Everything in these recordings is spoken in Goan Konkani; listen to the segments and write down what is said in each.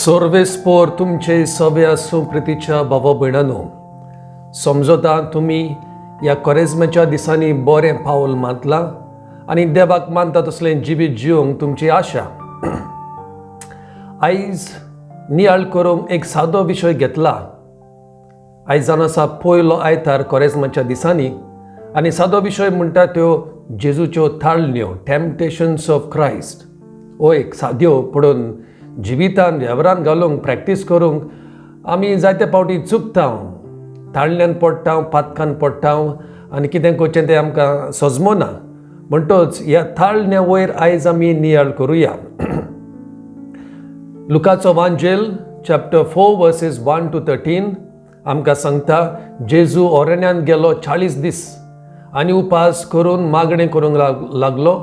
सर्वेस्पोर तुमचे सवे आसूं प्रितीच्या भावा भयणानो. समजता तुमी ह्या कोरेज्माच्या दिसांनी बरें पावल मातलां आनी देवाक मानता तसलें जिवीत जिवंक तुमची आशा. आयज नियाळ करूंक एक सादो विशय घेतला. आयज जावन आसा पयलो आयतार कोरेज्माच्या दिसांनी आनी सादो विशय म्हणटा त्यो जेजूच्यो ताळण्यो, टेम्पटेशन्स ऑफ क्रायस्ट. हो एक साद्यो पडून जिवितान वेव्हारान घालूंक प्रॅक्टीस करूंक आमी जायते फावटी चुकता, ताळण्यान पडटा, पातकान पडटा आनी कितें करचें तें आमकां सजमना. म्हणटच ह्या ताळण्या वयर आयज आमी नियाळ करुया. लुकाचो वांजेल chapter 4 verses 1 to 13 आमकां सांगता, जेजू ओरण्यान गेलो 40 दीस आनी उपास करून मागणें करूंक लागलो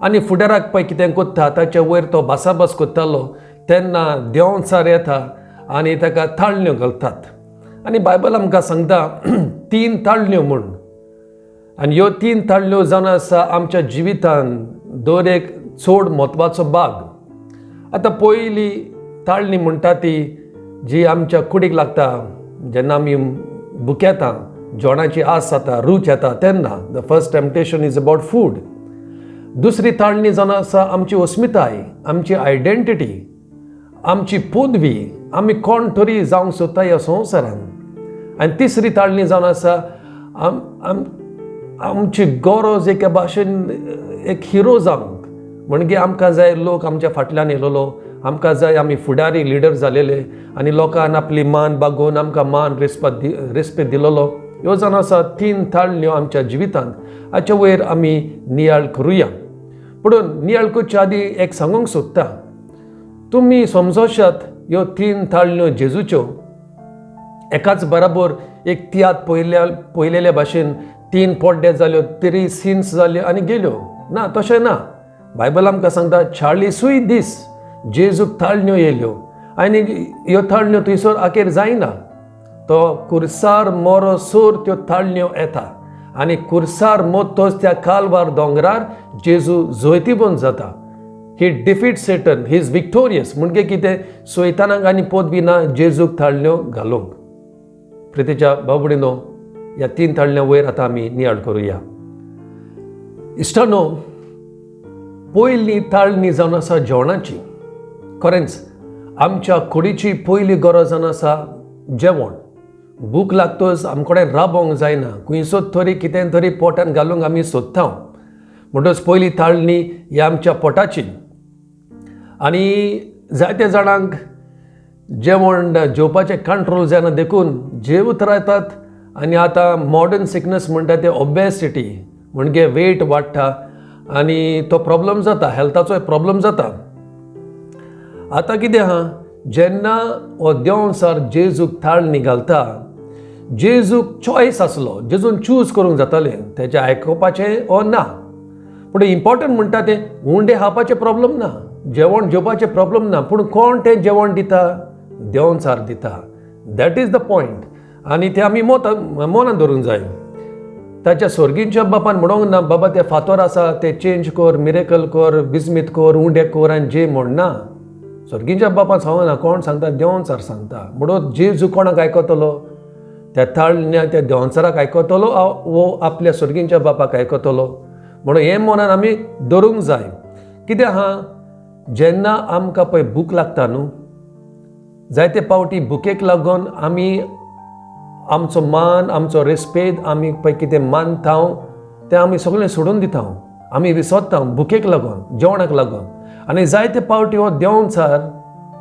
आनी फुडाराक पळय कितें कोत्ता ताचे वयर तो भासाभास करतालो. तेन्ना देंवचार येता आनी ताका ताळण्यो घालतात आनी बायबल आमकां सांगता तीन ताळण्यो म्हूण. आनी ह्यो तीन ताळण्यो जावन आसा आमच्या जिवितान दर एक चड म्हत्वाचो भाग. आतां पयली ताळणी म्हणटा ती जी आमच्या कुडीक लागता, जेन्ना आमी भुकेता, जेवणाची आस जाता, रूच येता तेन्ना. The first temptation is about food. दुसरी ताळणी जावन आसा आमची अस्मिताय, आमची आयडेंटिटी, आमची पदवी, आमी कोण तरी जावंक सोदता ह्या संवसारान. आनी तिसरी ताळणी जावन आसा आम आम आमची गरज एके भाशेन एक हिरो जावंक. म्हणजे आमकां जाय लोक आमच्या फाटल्यान येयलेलो, आमकां जाय आमी फुडारी, लिडर जालेले आनी लोकान आपली मान बागोवन आमकां मान रेस्पेद दिलेलो. ह्यो जावन आसा तीन ताळण्यो आमच्या जिवितांत. हाचे वयर आमी नियाळ करुया. पूण नियाळ करचे आदी एक सांगूंक सोदता, तुमी समजशात ह्यो तीन ताळण्यो जेजूच्यो एकाच बराबर एक तियात्र पळयलेल्या भाशेन तीन पड्डे जाल्यो, थ्री सिन्स जाल्यो आनी गेल्यो ना. तशें ना. बायबल आमकां सांगता, 40ूय दीस जेजूक ताळण्यो येयल्यो आनी ह्यो ताळण्यो थंयसर अखेर जायना, तो कुर्सार मरोसर त्यो ताळण्यो येता आनी कुर्सार मोतोच त्या कालवार दोंगरार जेजू जैतिवंत जाता. He defeat Satan, he is victorious. म्हणजे कितें? सैतानाक आनी पदवी ना जेजूक ताळण्यो घालूंक. प्रितीच्या बाबडीनो, ह्या तीन ताळण्या वयर आतां आमी नियाळ करुया. इश्टानो, पयली ताळणी जावन आसा जेवणाची. खरेंच आमच्या कुडीची पयली गरज जावन आसा जेवण. भूक लागतच आम कडेन राबोंक जायना, खुंयसो तरी कितें तरी पोटान घालूंक आमी सोदता. म्हणटच पयली ताळणी ही आमच्या पोटाची. आनी जायते जाणांक जेवण जेवपाचें कंट्रोल जायना, देखून जेवत रावतात. आनी आतां मॉडर्न सिकनस म्हणटा ते ओबेसिटी, म्हणजे वेट वाडटा आनी तो प्रॉब्लम जाता, हेल्थाचोय प्रॉब्लम जाता. आतां कितें आहा, जेन्ना हो देंवचार जेजूक ताळणी घालता, जेजूक चॉयस आसलो, जेजून चूज करूंक जातालें तेजें आयकुपाचें ओ ना. पूण इम्पॉर्टंट म्हणटा तें उंडे खावपाचें प्रॉब्लम ना, जेवण जेवपाचें प्रॉब्लम ना, पूण कोण तें जेवण दिता? देंवचार दिता. That is the point. आनी तें आमी मनान दवरूंक जाय. ताच्या सोर्गींच्या बापान म्हणूंक ना, बाबा ते फातोर आसा ते चेंज कर, मिरेकल कर, बिजमीत कर, उंडे कर आनी जे म्हण ना. सोर्गींच्या बापान सांगना. कोण सांगता? देंवचार सांगता. म्हणून जेजू कोणाक आयकतलो? त्या ताळण्या त्या देंवचाराक आयकतलो वो आपल्या सोर्गींच्या बापाक आयकतलो? म्हणून हें मनान आमी धरूंक जाय. कितें आहा, जेन्ना आमकां पळय भूक लागता न्हू, जायते फावटी भुकेक लागून आमी आमचो मान, आमचो रेस्पेद, आमी पळय कितें मानता तें आमी सगळें सोडून दिता, आमी विसरता भुकेक लागून, जेवणाक लागून. आनी जायते फावटी हो देंवचार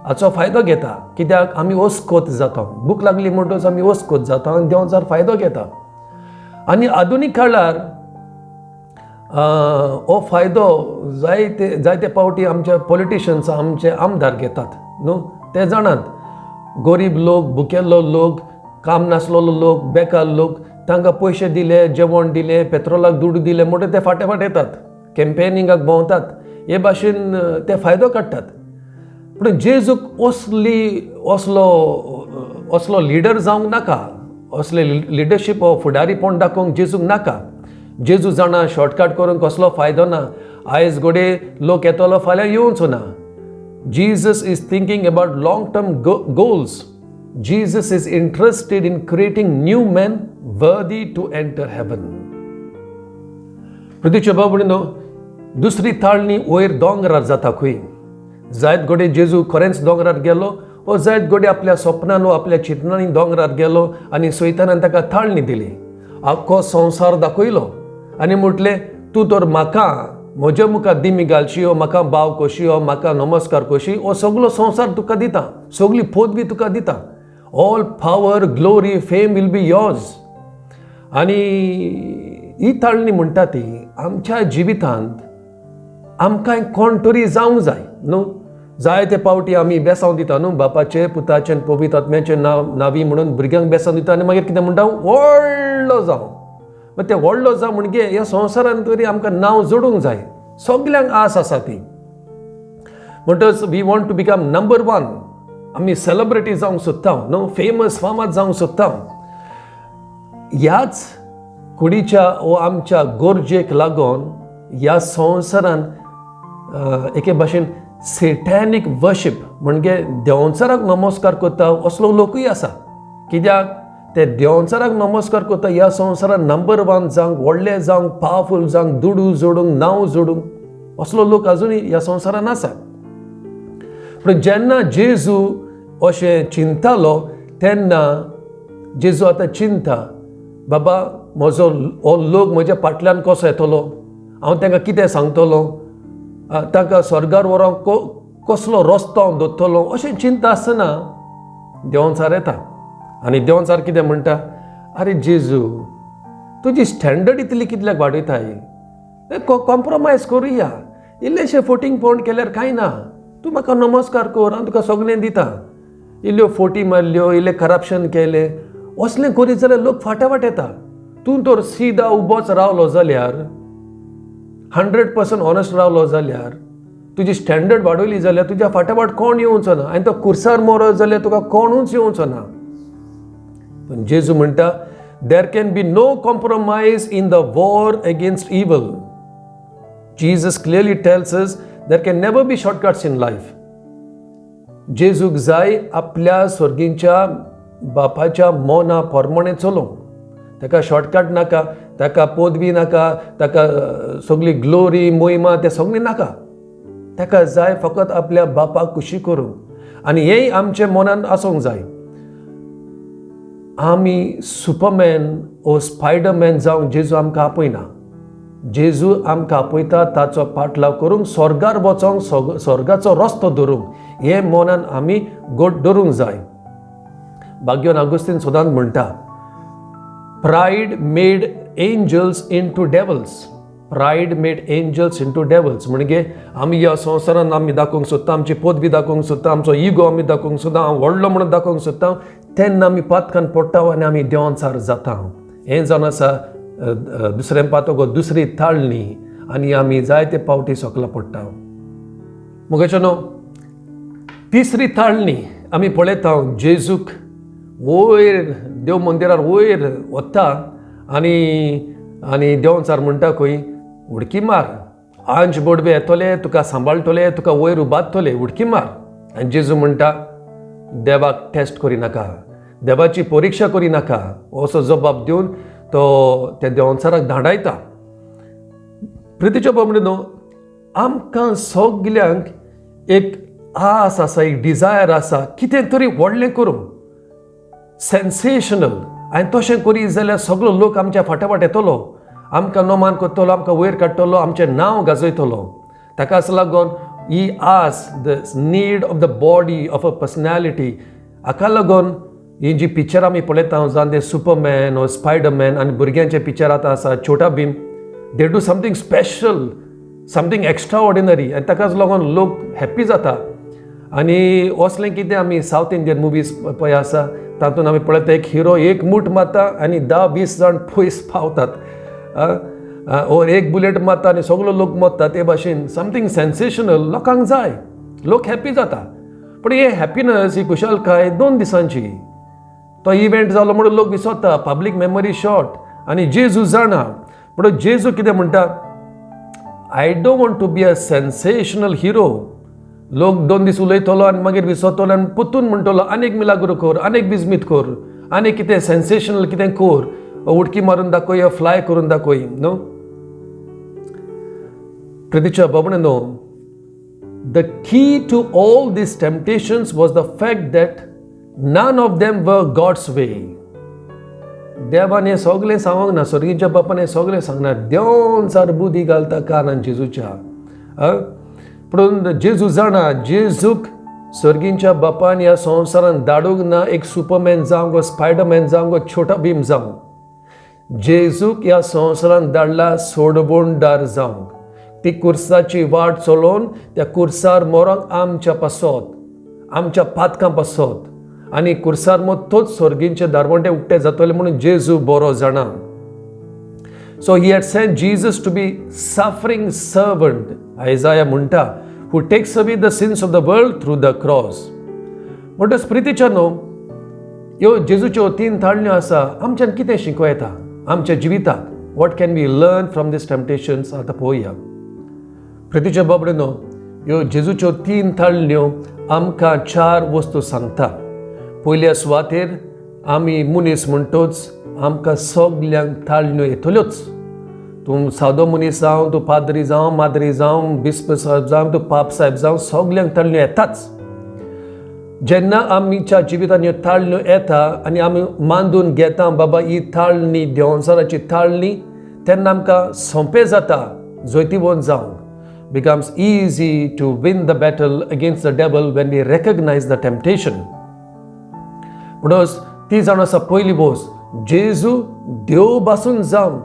हाचो फायदो घेता, कित्याक आमी ओस्कोत जाता. भूक लागली म्हणटच आमी ओस्कोत जाता आनी देंवचार फायदो घेता. आनी आधुनीक काळार हो फायदो जायते जायते फावटी आमचे पॉलिटिशन्स, आमचे आमदार घेतात न्हू. ते जाणात, गरीब लोक, भुकेल्लो लोक, काम नासलेलो लोक, बेकार लोक, तांकां पयशे दिले, जेवण दिलें, पेट्रोलाक दुडू दिले म्हणटकीर ते फाटे फाट येतात, कॅम्पेनिंगाक भोंवतात. हे भाशेन ते फायदो काडटात. पूण जेजूक असली असलो असलो लिडर जावंक नाका, असले लिडरशीप हो फुडारीपण दाखोवंक जेजूक नाका. जेजू जाणा, शॉर्टकट करून कसलो फायदो ना. आयज घडये लोक येतलो, फाल्यां येवचो ना. Jesus is thinking about long term goals. Jesus is interested in creating new men worthy to enter heaven. पृथ्वीच्या भाव भयणीनो, दुसरी ताळणी वयर दोंगरार जाता खंय. जायत घडये जेजू खरेंच दोंगरार गेलो वो जायत घडये आपल्या सपनान वो आपल्या चिंतनांनी दोंगरार गेलो आनी सैतानान ताका ताळणी दिली, आख्खो संवसार दाखयलो आनी म्हटलें, तूं तर म्हाका म्हज्या मुखार दिमी घालशी हो, म्हाका बाव कशी हो, म्हाका नमस्कार कशी हो, सगलो संवसार तुका दिता, सगली पदवी तुका दिता. All power, glory, fame will be yours. आनी ही ताळणी म्हणटा ती आमच्या जिवितांत आमकां कोण तरी जावंक जाय न्हू. जायते पावटी आमी बेसांव दिता न्हू, बापाचे, पुताचे आनी पवित्र आत्म्याचे नांव नावी म्हणून भुरग्यांक बेसांव दिता आनी मागीर कितें म्हणटा? व्हडलो जावं. मागीर ते व्हडलो जावं म्हणजे ह्या संवसारांत तरी आमकां नांव जोडूंक जाय. सगल्यांक आस आसा ती. म्हणटच we want to become number one. आमी सेलिब्रिटी जावंक सोदता न्हू, फेमस, फामाद जावंक सोदता. ह्याच कुडीच्या वो आमच्या गरजेक लागून ह्या संवसारान एके भाशेन सेटॅनीक वर्शीप, म्हणजे देंवचाराक नमस्कार करता असलो लोकूय आसा. कित्याक ते देंवचाराक नमस्कार करता? ह्या संवसारान नंबर वन जावंक, व्हडले जावंक, पावरफूल जावंक, दुडू जोडूंक, नांव जोडूंक. असलो लोक अजुनूय ह्या संवसारान आसा. पूण जेन्ना जेजू अशें चिंतालो, तेन्ना जेजू आतां चिंता, बाबा, म्हजो हो लोक म्हज्या फाटल्यान कसो येतलो? हांव तांकां कितें सांगतलो? तांकां स्वर्गार व्हरोंक कसलो रस्तो हांव दवरतलो? अशें चिंता आसतना देंवचार येता आनी देंवचार कितें म्हणटा? आरे जेजू, तुजी स्टँडर्ड इतली कितल्याक वाडयताय? कॉम्प्रोमायज करुया. इल्लेशें फोटींगपण केल्यार कांय ना. तूं म्हाका नमस्कार कर, हांव तुका सगळें दिता. इल्ल्यो फोटी मारल्यो, इल्लें करप्शन केलें, असलें करीत जाल्यार लोक फाटाफाट येता. तूं तर सिदा उबोच रावलो जाल्यार, 100% ऑनेस्ट रावलो जाल्यार, तुजी स्टँडर्ड वाडयली जाल्यार तुज्या फाटाफाट कोण येवचो ना आनी तो कुर्सार मरत जाल्यार तुका कोणूच येवचो ना. पण जेजू म्हणटा, there can be no compromise in the war against evil. Jesus clearly tells us there can never be shortcuts in life. जेजूक जाय आपल्या स्वर्गींच्या बापाच्या मोना प्रमाणे चलोवंक. ताका शॉर्टकट नाका, ताका पदवी नाका, ताका सगली ग्लोरी, मोहिमा तें सगळें नाका. ताका जाय फकत आपल्या बापाक खुशी करूंक. आनी हेंय आमच्या मनान आसूंक जाय. आमी सुपरमॅन ओ स्पायडरमॅन जावंक जेजू आमकां आपयना. जेजू आमकां आपयता ताचो पाटलाव करूंक, स्वर्गार वचोंक, स्वर्गाचो रस्तो धरूंक. हें मनान आमी गोट धरूंक जाय. भाग्यवान आगुस्तीन सदांच म्हणटा, "Pride made angels into devils. Pride made angels into devils." म्हणजे आमी ह्या संवसारान आमी दाखोवंक सोदता, आमची पदवी दाखोवंक सोदता, आमचो इगो आमी दाखोवंक सोदता, हांव व्हडलो म्हणून दाखोवंक सोदता, तेन्ना आमी पातकान पडटा आनी आमी देंवचार जाता. हें जावन आसा अ, अ, दुसरें पातक, दुसरी ताळणी आनी आमी जायते पावटी सकला पडटा. मुगेचो तिसरी ताळणी आमी पळयता, जेजूक वयर देव मंदिरार वयर वता आनी आनी देंवचार म्हणटा खंय, उडकी मार, आंज बोडवे येतले, तुका सांबाळटले, तुका वयर उबारतले, उडकी मार. आनी जेजू म्हणटा, देवाक टेस्ट करिनाका, देवाची परिक्षा करिनाका, असो जबाब दिवन तो त्या देंवचाराक धाडायता. प्रितीच्या न्हू, आमकां सगल्यांक एक आस आसा, एक डिजायर आसा कितें तरी व्हडलें करूंक, सेन्सेशनल. आनी तशें करीत जाल्यार सगलो लोक आमच्या फाटाफाट येतलो, आमकां नमान करतलो, आमकां वयर काडटलो, आमचें नांव गाजयतलो. ताकाच लागून ही आस, the need of the body of a personality, हाका लागून ही जी पिक्चरां आमी पळयता, जावन ते सुपरमॅन ओ स्पायडरमॅन आनी भुरग्यांचे पिक्चर आतां आसा छोटा Bhim, they do something special, something extraordinary आनी ताकाच लागून लोक हॅप्पी जाता. आनी असलें कितें आमी सावथ इंडियन मुवीज पळय आसा, तातूंत आमी पळयता, एक हिरो एक मूठ मारता आनी 10-20 जाण पयस पावतात ओर एक बुलेट मारता आनी सगलो लोक मरता. ते भाशेन समथींग सेन्सेशनल लोकांक जाय, लोक हॅप्पी जाता. पूण हे हॅप्पिनस, ही खुशालकाय 2 दिसांची. तो इव्हेंट जालो म्हणून लोक विसरता. Public memory short. आनी जेजू जाणा. पूण जेजू कितें म्हणटा? I don't want to be a sensational hero. लोक दोन दीस उलयतलो आनी मागीर विसरतलो आनी परतून म्हणटलो आनी एक मिलाग्रो कर, आनी एक बिजमीत कर, आनी कितें सेन्सेशनल कितें कर, उडकी मारून दाखय, फ्लाय करून दाखय, न्हू. प्रितीच्या बाबणे, the key to all these temptations was the fact that none of them were God's way. देवान हें सगळें सांगूंक ना, स्वर्गीच्या बापान हें सगळें सांगना. देंवचार बुद्दी घालता कानान जेजूच्या. पूण जेजू जाणा, जेजूक सर्गींच्या बापान ह्या संवसारान धाडूंक ना एक सुपरमॅन जावंक वो स्पायडरमॅन जावंक वो छोटा भीम जावंक. जेजूक ह्या संवसारान धाडला सोडबोंडार जावंक, ती कुर्साची वाट चलोवन त्या कुर्सार मरोंक आमच्या पासत, आमच्या पातकां पासत. आनी कुर्सार मरतोच सर्गींचे दारवंटे उक्ते जातले म्हणून जेजू बरो जाणा. So he had sent Jesus to be suffering servant, Isaiah म्हणटा, who takes away the sins of the world through the cross. म्हणटच प्रितीच्या न्हू, ह्यो जेजूच्यो तीन ताळण्यो आसा. आमच्यान कितें शिकों येता आमच्या जिविताक? What can we learn from these temptations? आतां पळोवया. प्रितीच्या बाबडे न्हू, ह्यो जेजूच्यो तीन ताळण्यो आमकां चार वस्तू सांगता. पयल्या सुवातेर, आमी मनीस म्हणटोच आमकां सगल्यांक ताळण्यो येतल्योच. तूं सादो मनीस जावं, तूं पाद्री जावं, माद्री जावं, बिस्प साहेब जावं, तूं पाप साहेब जावं, सगल्यांक ताळण्यो येताच. जेन्ना आमच्या जिवितान ह्यो ताळण्यो येता आनी आमी मांदून घेता, बाबा ही ताळणी देंवचाराची ताळणी, तेन्ना आमकां सोंपें जाता जैतिवंत जावंक. Becomes easy to win the battle against the devil when we recognize the temptation. म्हणून ती जावन आसा पयली वस्त, जेजू देव बासून जावन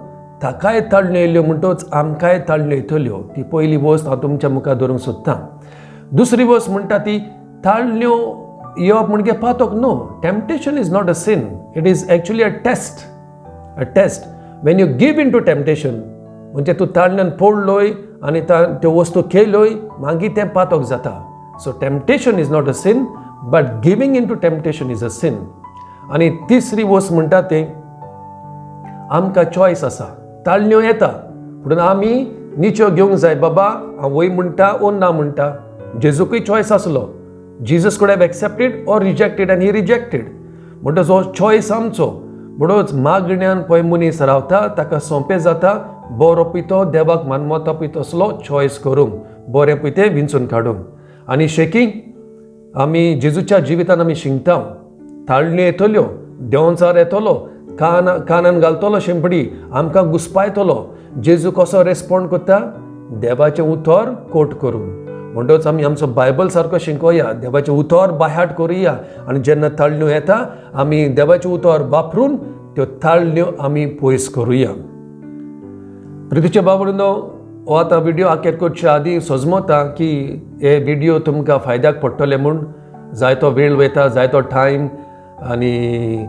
ताकाय ताळण्यो येयल्यो म्हणटोच आमकांय ताळण्यो येतल्यो. ती पयली वस्त हांव तुमच्या मुखार दवरूंक सोदतां. दुसरी वस्त म्हणटा ती, ताळण्यो येवप म्हणजे पातक न्हू. Temptation is not a sin. It is actually a test, a test. When you give in to temptation, म्हणजे तूं ताळण्यान पडलोय आनी त्यो वस्तू केल्योय, मागीर तें पातक जाता. So temptation is not a sin, but giving in to temptation is a sin. आनी तिसरी वस्त म्हणटा तें, आमकां चॉयस आसा. ताळण्यो येता पूण आमी निचो घेवंक जाय, बाबा हांव वय म्हणटा ओ ना म्हणटा. जेजूकूय चॉयस आसलो. Jesus could have accepted or rejected, and he rejected. म्हणटच हो चॉयस आमचो. म्हणूच मागण्यान पळय मनीस रावता, ताका सोंपें जाता बरो पितो, देवाक मानमता पळय तसलो चॉयस करूंक, बरें पळय तें विंचून काडूंक. आनी शेकी आमी जेजूच्या जिवितान आमी शिंकता, ताळण्यो येतल्यो, देंवचार येतलो, कान कानान घालतलो शेंपडी, आमकां घुसपायतलो. जेजू कसो रेस्पोंड करता? देवाचें उतर कोट करून. म्हणटच आमी आमचो बायबल सारको शिकोया, देवाचें उतर बायहार्ट करुया आनी जेन्ना ताळण्यो येता, आमी देवाचें उतर वापरून त्यो ताळण्यो आमी पयस करुया. प्रितीचे बाबडो, हो आतां विडियो आखेर करचे आदीं सजमता की हे विडियो तुमकां फायद्याक पडटले म्हूण. जायतो वेळ वयता, जायतो टायम. आनी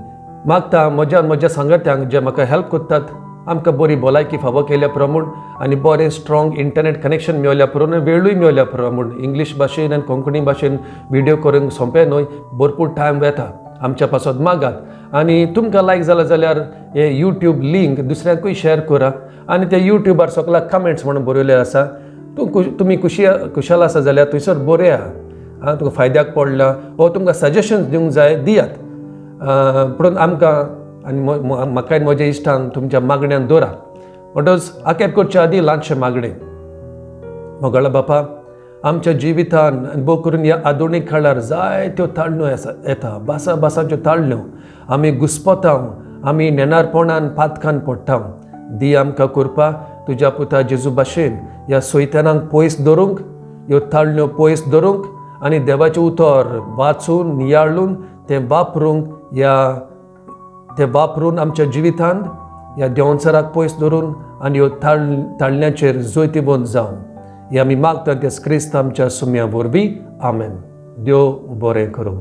मागता म्हज्या म्हज्या सांगात्यांक जे म्हाका हेल्प करतात, आमकां बरी भलायकी फावो केल्या प्रमाण आनी बरें स्ट्रॉंग इंटरनेट कनेक्शन मेळ्ळ्या पुरो, वेळूय मेळ्ळ्या पुरो म्हूण. इंग्लीश भाशेन आनी कोंकणी भाशेन विडियो करूंक सोंपें न्हय, भरपूर टायम वता. आमच्या पासत मागात आनी तुमकां लायक जालें जाल्यार हे यूट्यूब लिंक दुसऱ्यांकूय शेअर करा. आनी ते यूट्यूबार सगळ्याक कमेंट्स म्हणून बरयले आसा. तूं तुमी खुशी खुशाल आसा जाल्यार थंयसर बरया, आं, तुका फायद्याक पडला वो तुमकां सजेशन्स दिवंक जाय, दियात. पुणून आमकां आनी म्हाका आनी म्हज्या इश्टांक तुमच्या मागण्यान दवरा. म्हणटच आखेर करचे आदीं ल्हानशें मागणें. मोगाळ बापा, आमच्या जिवितान आनी भोव करून ह्या आधुनीक काळार जायत्यो ताळण्यो आसा येता, भासा भासांच्यो ताळण्यो. आमी घुस्पता, आमी नेणारपणान पातकान पडटा. दी आमकां कृपा, तुज्या पुता जेजू भाशेन ह्या सैतानांक पयस धरूंक, ह्यो ताळण्यो पयस धरूंक आनी देवाचें उतर वाचून नियाळून तें वापरूंक, ह्या तें वापरून आमच्या जिवितांत ह्या देंवचाराक पयस धरून आनी ह्यो ताळण्याचेर जैतिवंत जावन, हे आमी मागता तेच क्रिस्त आमच्या सुम्या वरवीं. आमेन. देव बरें करूं.